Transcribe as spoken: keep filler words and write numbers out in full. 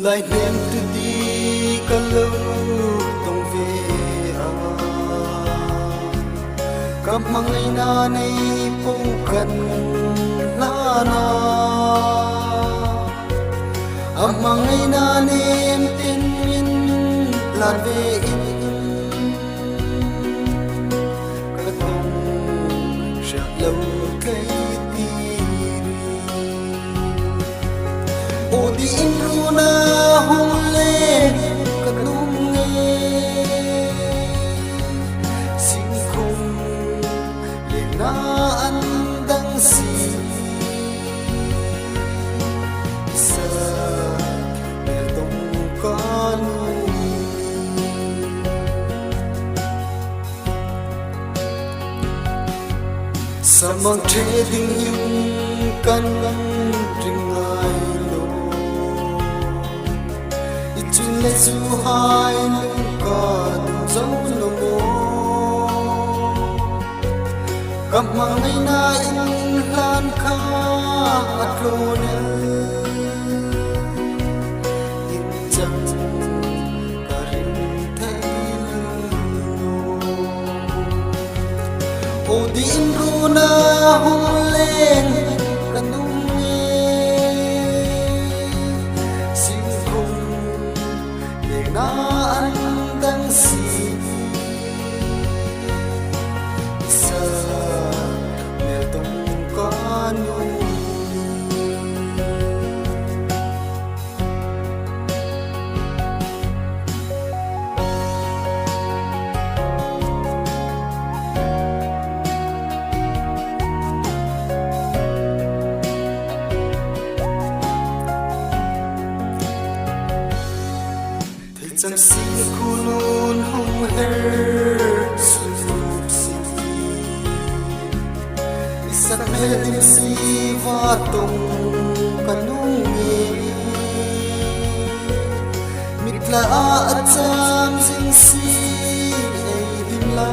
Lai hnem tu di ka lo tong ve a, ka hmangaina nei po kan hlan a, a hmangaina nem ten min hlan ve in ka tong hriat lo thei ti ri. Aw, tiin runa hung leng ka nuom ngei, singkhum lengna an dang si, i sa mel tong ka nuom. Samang ṭhe dingin kan ring ngai lo, i chun le chu hai lung ka dum zo lo maw. Ka hmangaina inhlan kha a tlawn el, in chang ka ring thei lo. Aw, tiin runa hung leng ka nuom ngei, singkhum lengna an dang si, i sa mel tong ka nuom. Thei chang si khulun hung her sup si, i sa mel ding si va tong ka nuom ngei. Mitla a cham zing si ei dim la.